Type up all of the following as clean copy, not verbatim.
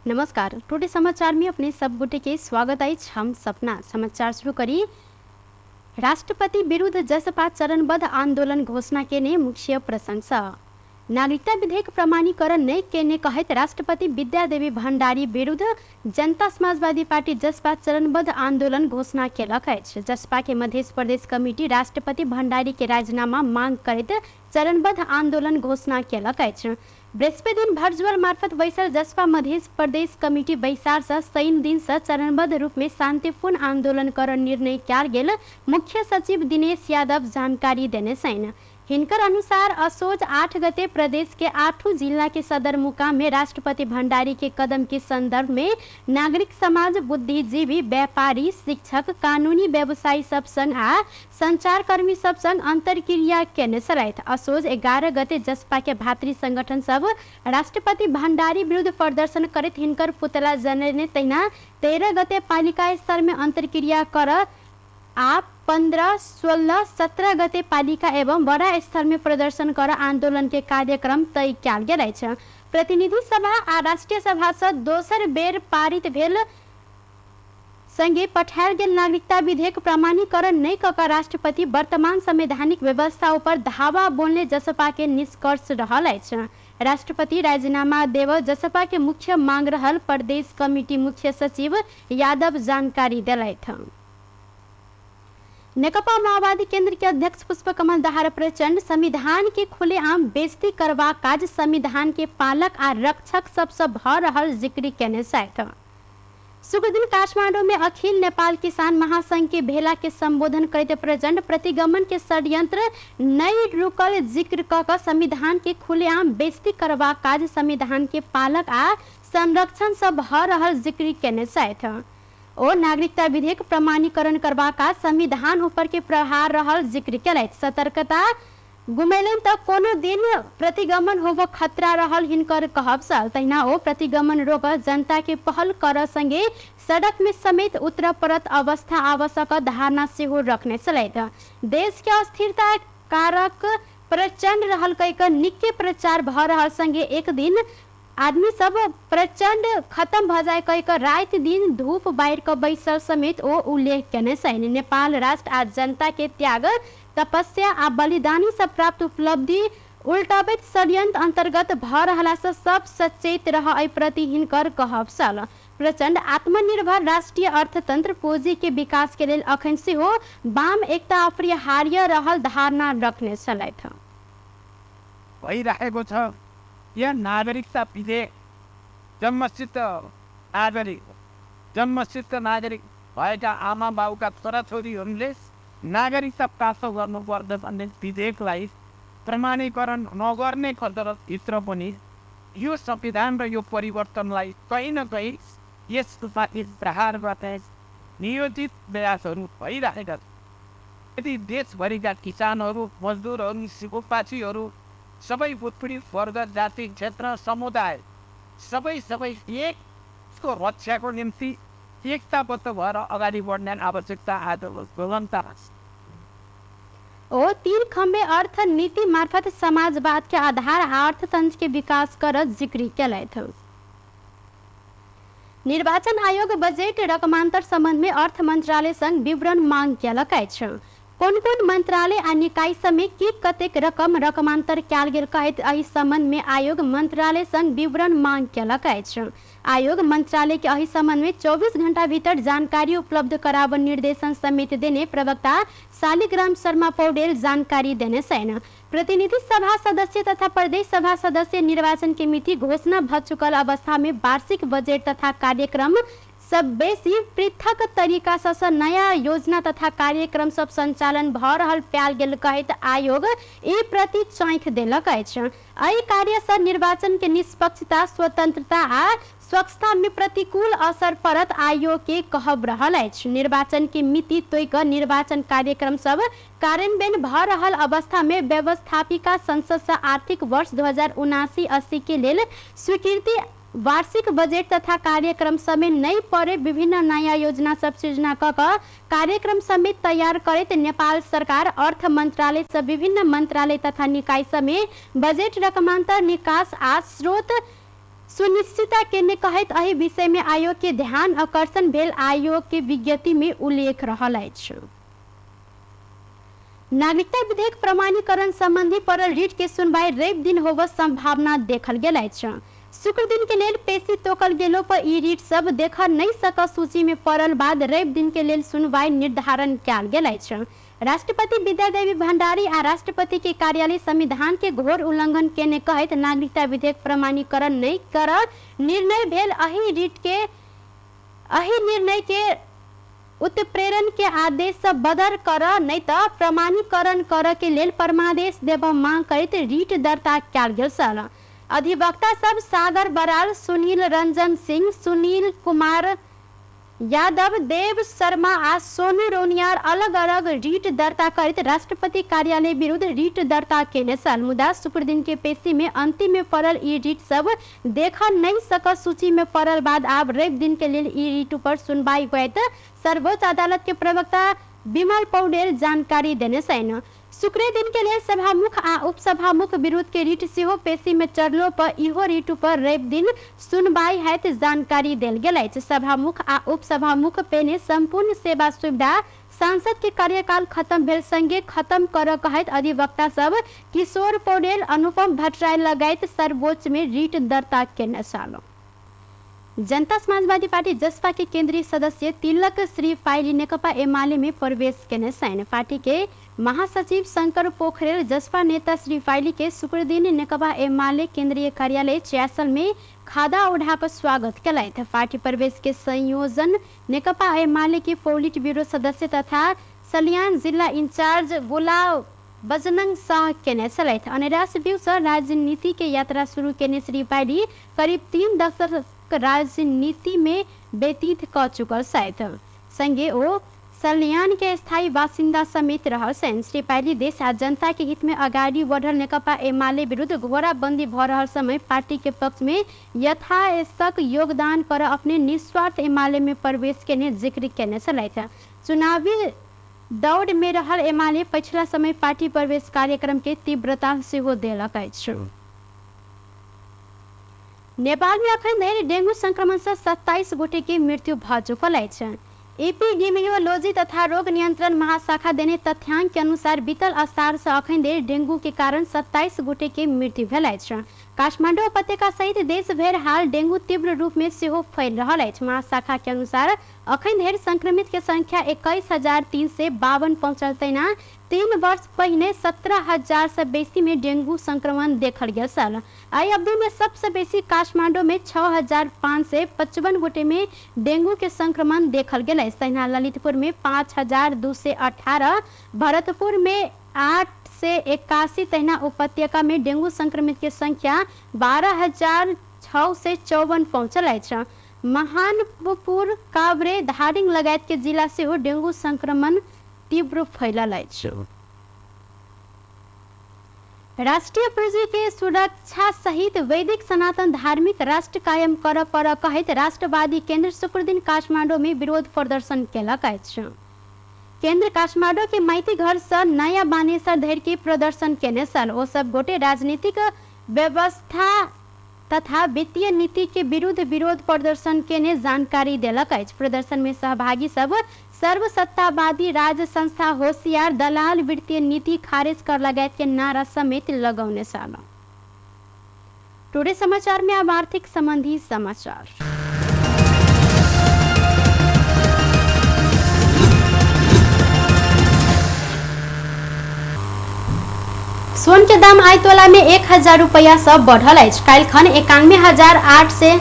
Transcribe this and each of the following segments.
नमस्कार, टुडे समाचार में अपने सब गोटे के स्वागत अछि। हम सपना समाचार शुरू करी। राष्ट्रपति विरुद्ध जसपा चरणबद्ध आंदोलन घोषणा केने मुख्य प्रशंसा। नागरिकता विधेयक प्रमाणीकरण नहीं केने कहैत राष्ट्रपति विद्यादेवी भण्डारी विरुद्ध जनता समाजवादी पार्टी जसपा चरणबद्ध आंदोलन घोषणा केलक अछि। जसपा के मध्य प्रदेश कमिटी राष्ट्रपति भण्डारी के राजीनामा मांग करैत चरणबद्ध आंदोलन घोषणा केलक अछि। बृहस्पति दिन भर्चुअल मार्फत बैसल जसपा मध्य प्रदेश कमिटी बैसार से शनि दिन से चरणबद्ध रूप में शांतिपूर्ण आंदोलन कर निर्णय कयल गेल मुख्य सचिव दिनेश यादव जानकारी देने छनि। हिनकर अनुसार असोज 8 गते प्रदेश के 8 जिला के सदरमुकाम में राष्ट्रपति भण्डारी के कदम के संदर्भ में नागरिक समाज, बुद्धिजीवी, व्यापारी, शिक्षक, कानूनी व्यवसायी सब संग आ संचारकर्मी सब संग अंतर्क्रिया केने छलथि। असोज 11 गते जसपा के भातृ संगठन सब राष्ट्रपति भण्डारी विरुद्ध प्रदर्शन करैत हिनकर पुतला जनेने, तहिना 13 गते पालिका स्तर में अंतर्क्रिया कर आ 15, 16, 17 गते पालिका एवं वडा स्तर में प्रदर्शन कर आंदोलन के कार्यक्रम तय कयल गेल अछि। प्रतिनिधि सभा आ राष्ट्रीय सभा से दोसर बेर पारित भेल संगे पठायल गेल नागरिकता विधेयक प्रमाणीकरण नहीं कऽ राष्ट्रपति वर्तमान संवैधानिक व्यवस्था ऊपर धावा बोलने जसपा के निष्कर्ष रहल अछि। राष्ट्रपति राजीनामा देव जसपा के मुख्य मांग रहल प्रदेश कमिटी मुख्य सचिव यादव जानकारी देलथि। नेकपा माओवादी केंद्र के अध्यक्ष पुष्पकमल दाहाल प्रचंड संविधान के खुलेआम बेइज्जती करबाक काज संविधान के पालक आ रक्षक सबसँ भऽ रहल जिक्र केने छथि। शुक्रदिन काठमांडू में अखिल नेपाल किसान महासंघ के भेला के संबोधन करैत प्रचंड प्रतिगमन के षड्यंत्र नहीं रुकल जिक्र क कऽ संविधान के खुलेआम बेइज्जती करबाक काज संविधान के पालक आ संरक्षण सँ भऽ रहल जिक्र केने छथि। ओ नागरिकता विधेयक प्रमाणीकरण करबाक काज संविधान ऊपर के प्रहार रहल जिक्र केलथि। सतर्कता गुमेलनि तऽ कोनो दिन प्रतिगमन होब खतरा रहल हिनकर कहब छल। तहिना ओ प्रतिगमन रोक जनता के पहल कर संगे सड़क में समेत उतर पड़त अवस्था आवश्यक धारणा सेहो रखने छलथि। देश के अस्थिरता कारक प्रचंड रहल कहि कऽ निके प्रचार भऽ रहल संगे एक दिन आदमी सब प्रचंड खत्म भऽ जाय कहि कऽ राति दिन धूप बारि कऽ बैसल समेत ओ उल्लेख केने छनि। नेपाल राष्ट्र आ जनता के त्याग, तपस्या आ बलिदानी सँ प्राप्त उपलब्धि उल्टबैत षड्यंत्र अंतर्गत भऽ रहला सँ सब सचेत रहय एहि प्रति हिनकर कहब छल। प्रचंड आत्मनिर्भर राष्ट्रीय अर्थतंत्र पूंजी के विकास के लेल अखन सेहो वाम एकता अपरिहार्य रहल धारणा रखने छलथि। भइराखेको छ। यहाँ नागरिकता विधेयक जन्मसिद्ध नागरिक, जन्मसिद्ध नागरिक भएका आमा बाउका छोराछोरीहरूले नागरिकता प्राप्त गर्नुपर्दछ भन्ने विधेयकलाई प्रमाणीकरण नगर्ने खतराभित्र पनि यो संविधान र यो परिवर्तनलाई कहीँ न कहीँ यसमाथि प्रहार गर्ने नियोजित प्रयासहरू भइरहेका छन्। यदि देशभरिका किसानहरू, मजदुरहरू, सिपोपासीहरू, सबै उत्पीडित वर्ग, जाति, क्षेत्र, समुदाय सबै सबै एकको रक्षाको निम्ति एकताबद्ध भएर अगाडि बढ्ने आवश्यकता आज ज्वलन्त। ओ 3 खम्बे अर्थनीति मार्फत समाजवाद के आधार आ अर्थतंत्र के विकास कर जिक्र केलथि। निर्वाचन आयोग बजेट रकमान्तर संबंध में अर्थ मंत्रालय संग विवरण मांग केलक अछि। कोन कोन मंत्रालय आ निकाय समेत की कतेक रकम रकमान्तर कयल गेल कहैत एहि संबंध में आयोग मंत्रालय संग विवरण मांग केलक अछि। आयोग मंत्रालय के एहि संबंध में 24 घंटा भीतर जानकारी उपलब्ध कराबऽ निर्देशन समेत देने प्रवक्ता शालिग्राम शर्मा पौडेल जानकारी देने छनि। प्रतिनिधि सभा सदस्य तथा प्रदेश सभा सदस्य निर्वाचन के मिति घोषणा भ चुकल अवस्था में वार्षिक बजेट तथा कार्यक्रम सब बेसी पृथक तरीका सँ नयाँ योजना तथा कार्यक्रम सब संचालन भ रहल पायल गेल कहैत आयोग एहि प्रति चाँखि देलक अछि। एहि कार्य सँ निर्वाचन के निष्पक्षता, स्वतंत्रता आ स्वच्छता में प्रतिकूल असर पड़त आयोग के कहब रहल अछि। निर्वाचन के मिति तोड़ि क निर्वाचन कार्यक्रम सब कार्यान्वयन भ रहल अवस्था में व्यवस्थापिका संसद सँ आर्थिक वर्ष 2079-80 के लेल स्वीकृति वार्षिक बजेट तथा कार्यक्रम समेत नहि पड़े विभिन्न नयाँ योजना सब सृजना क कऽ कार्यक्रम समेत तैयार करैत नेपाल सरकार अर्थ मंत्रालय सँ विभिन्न मंत्रालय तथा निकाय समेत बजेट रकमान्तर निकास आ स्रोत सुनिश्चितता केने कहैत एहि विषय में आयोग के ध्यान आकर्षण भेल आयोग के विज्ञप्ति में उल्लेख रहल अछि। नागरिकता विधेयक प्रमाणीकरण संबंधी पड़ल रिट के सुनवाई रवि दिन होब संभावना देखल गेल अछि। शुक्र दिन के लेल पेशी तोकल गेलो पर ई रिट सब देख नहीं सक सूची में पड़ल बाद रवि दिन के लेल सुनवाई निर्धारण कयल गेल अछि। राष्ट्रपति विद्यादेवी भंडारी आ राष्ट्रपति के कार्यालय संविधान के घोर उल्लंघन केने कहैत नागरिकता विधेयक प्रमाणीकरण नहीं कर निर्णय भेल एहि रिट के एहि निर्णय के उत्प्रेरण के आदेश सँ बदर कर नहि त प्रमाणीकरण कर के लेल परमादेश देब मांग करैत रिट दर्ता कयल गेल छल। अधिवक्ता सब सागर बराल, सुनील रंजन सिंह, सुनील कुमार यादव, देव शर्मा आ सोनू रौनियार अलग अलग रिट दर्ता करैत राष्ट्रपति कार्यालय विरुद्ध रिट दर्ता केने छल। मुदा शुक्र दिन के पेशी में अंतिम में पड़ल ई रिट सब देख नहि सक सूची में पड़ल बाद आब रवि दिन के लेल ई रिट पर सुनवाई होयत सर्वोच्च अदालत के प्रवक्ता विमल पौडेल जानकारी देने छनि। शुक्रे दिन के लेल सभामुख आ उपसभामुख विरुद्ध के रिट सेहो पेशी में चढ़लो पर इहो रिट पर रवि दिन सुनवाई हैत जानकारी देल गेल अछि। सभामुख आ उपसभामुख पेने संपूर्ण सेवा सुविधा सांसद के कार्यकाल खत्म भेल संगे खत्म कर कहैत अधिवक्ता सब किशोर पौडेल, अनुपम भट्टराई लगायत सर्वोच्च में रिट दर्ता केने छल। जनता समाजवादी पार्टी जसपा के केंद्रीय सदस्य तिलक श्री पाइली नेकपा एमाले में प्रवेश केने छनि। पार्टी के महासचिव शंकर पोखरेल जसपा नेता श्री पाइली के शुक्रदिन नेकपा एमाले केंद्रीय कार्यालय च्यासल में खादा ओढ़ा कर स्वागत केलथि। पार्टी प्रवेश के संयोजन नेकपा एमाले के पोलिट ब्यूरो सदस्य तथा सलियान जिला इंचार्ज गुलाब बजरंग शाह केने छलथि। अनेरास सँ राजनीति के यात्रा शुरू केने श्री पाइली करीब 3 दशक राजनीति में व्यतीत क चुकल छथि। संगे ओ सलियान के स्थायी बासिन्दा समेत रहल छनि। श्री पाइली देश आ जनता के हित में अगाडि बढ़ल नेकपा एमाले विरुद्ध घोड़ाबंदी भ रहल समय पार्टी के पक्ष में यथासक योगदान कर अपने निस्वार्थ एमाले में प्रवेश केने जिक्र केने छलथि। चुनावी दौड़ में रहल एमाले पछिला समय पार्टी प्रवेश कार्यक्रम के तीव्रता सेहो देलक अछि। नेपाल में अखन धरि डेंगू संक्रमण से 27 गोटे के मृत्यु भ चुकल अछि। एपिडेमियोलॉजी तथा रोग नियंत्रण महाशाखा देने तथ्यांक के अनुसार बीतल असार से अखन धरि डेंगू के कारण 27 गोटे के मृत्यु भेल अछि। काठमांडू उपत्यका सहित देश भरि हाल डेंगू तीव्र रूप में सेहो फैल रहल अछि। महाशाखा के अनुसार अखन धरि संक्रमित के संख्या 21,352 पहुंचल, तहिना 3 वर्ष पहिने 17,000 से बेसी में डेंगू संक्रमण देखल गेल छल। एहि अवधि में सबसे बेसी काठमांडू में 6,555 गोटे में डेंगू के संक्रमण देखल गेल अछि। तहिना ललितपुर में 5,218, भरतपुर में 881, तहिना उपत्यका में डेंगू संक्रमित के संख्या 12,654 पहुंचल अछि। महानपुर, काभ्रे, धारिंग लगायत के जिला सेहो डेंगू संक्रमण तीव्र फैलल अछि। राष्ट्रीय पूंजी के सुरक्षा सहित वैदिक सनातन धार्मिक राष्ट्र कायम कर पर कहैत राष्ट्रवादी केंद्र शुक्रदिन काठमांडू में विरोध प्रदर्शन केलक अछि। केंद्र काठमांडू के माइती घर से नया बानेश्वर धरि के प्रदर्शन केने छल। ओ सब गोटे राजनीतिक व्यवस्था तथा वित्तीय नीति के विरुद्ध विरोध प्रदर्शन केने जानकारी देलक अछि। प्रदर्शन में सहभागी सब सर्वसत्तावादी राज्य संस्था होशियार दलाल वित्तीय नीति खारिज कर लगायत के नारा समेत लगौने छल। टुडे समाचार में अब आर्थिक संबंधी समाचार। सोन के दाम आइ तोला में 1000 रुपया से बढ़ल अछि। काल्हि खन 91,800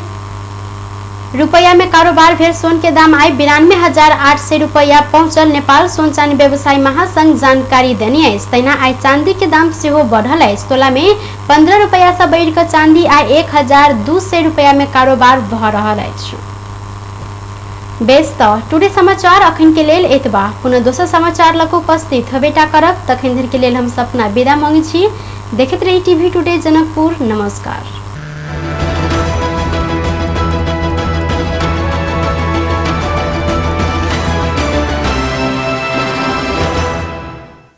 रुपया में कारोबार भेल सोन के दाम आइ 92,800 रुपया पहुंचल नेपाल सोन चानी व्यवसायी महासंघ जानकारी देने अछि। तहिना आइ चांदी के दाम सेहो बढ़ल अछि। तोला में 15 रुपया से बढ़ि कऽ चांदी आइ 1,200 रुपया में कारोबार भऽ रहल अछि। बेस तऽ टुडे समाचार अखन के लेल एतबा। पुनः दोसर समाचार लऽ कऽ उपस्थित होबेटा करब। तखन धरि के लेल हम सपना विदा मांगै छी। देखैत रही टीवी टुडे जनकपुर। नमस्कार।